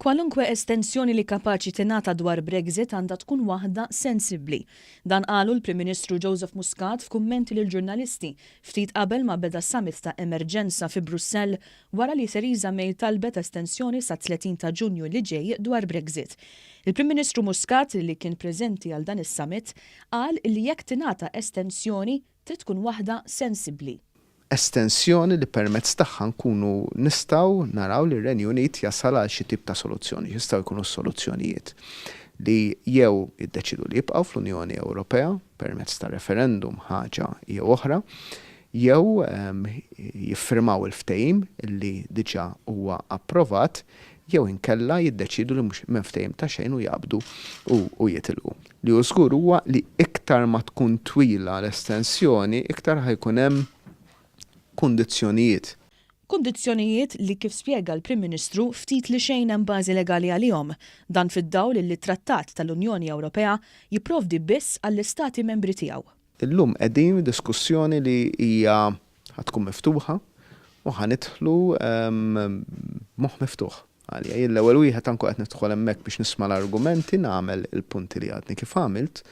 Kwalunkwe estensjoni li kapaċi tingħata dwar Brexit għandha tkun waħda sensibbli. Dan qalu l-Prim Ministru Joseph Muscat f'kummenti lill-ġurnalisti ftit qabel ma beda summit ta' emerġenza fi Brussell wara li Theresa May talbet estensjoni sat-30 ta' Ġunju li ġej dwar Brexit. Il-Prim Ministru Muscat, li kien preżenti għal dan is-summit, qal li jekk tingħata estensjoni trid tkun waħda sensibbli. Estensjoni li permezz tagħha nkunu nistgħu naraw li r-Renju Unit jasal għal xi tip ta' soluzzjoni. X'jistgħu jkunu s-soluzzjonijiet? Li jew jiddeċiedu li jibqgħu fl-Unjoni Ewropea permezz ta' referendum ħaġa jew oħra, jew jiffirmaw il-ftehim li diġà huwa approvat, jew inkella jiddeċiedu li mhux m'hemm ftehim ta' xejn u jaqbdu u jitilqu. Li hu żgur huwa li iktar ma tkun twila l-estensjoni iktar ħa jkun hemm kundizzjonijiet. Kundizzjonijiet li kif spjega l-Prim Ministru ftit li xejn hemm bażi legali għalihom. Dan fid-dawl illi t-Trattat tal-Unjoni Ewropea jipprovdi biss għall-istati membri tiegħu. Illum qegħdin f'diskussjoni li hija ħa tkun miftuħa u ħa nidħlu b'moħħ miftuħ għaliha. Jien l-ewwel wieħed anke qed nidħol hemmhekk biex nisma' l-argumenti, nagħmel il-punti li għadni kif għamilt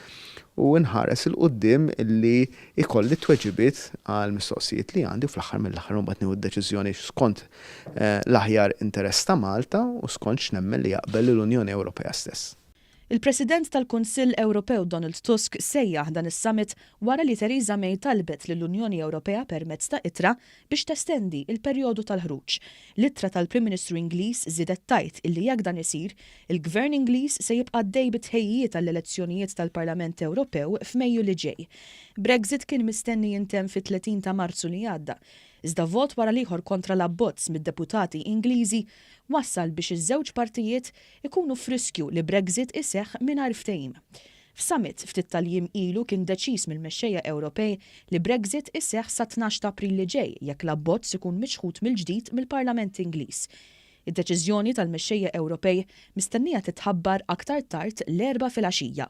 u nħares 'il quddiem illi jkolli t-tweġibiet għall-mistoqsijiet li għandi u fl-aħħar mill-aħħar imbagħad nieħu d-deċiżjoni skont l-aħjar interess ta' Malta u skont x'nemmen li jaqbel lill-Unjoni Ewropea stess. Il-President tal-Kunsill Ewropew Donald Tusk sejjaħ dan is-summit wara li Theresa May talbet lill-Unjoni Ewropea permezz ta' ittra biex testendi l-perjodu tal-ħruġ. L-ittra tal-Prim Ministru Ingliż żiedet tgħid illi jekk dan isir, il-Gvern Ingliż se jibqa' għaddej bit-tħejjijiet għall-elezzjonijiet tal-Parlament Ewropew f'Mejju li ġej. Brexit kien mistenni jintemm fit-30 ta' Marzu li għadda, iżda vot wara l-ieħor kontra l-abbozz mid-deputati Ingliżi wassal biex iż-żewġ partijiet ikunu f'riskju li Brexit iseħħ mingħajr ftehim. F'summit ftit tal-jiem ilu kien deċiż mill-mexxejja Ewropej li Brexit iseħħ sat-tnax ta' April li ġej jekk l-abbozz ikun miċħud mill-ġdid mill-Parlament Ingliż. Id-deċiżjoni tal-mexxejja Ewropej mistennija titħabbar aktar tard l-Erbgħa filgħaxija.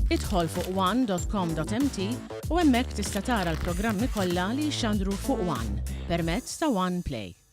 Idħol fuq one.com.mt u hemmhekk tista' tara l-programmi kollha li jixxandru fuq One permezz ta' One Play.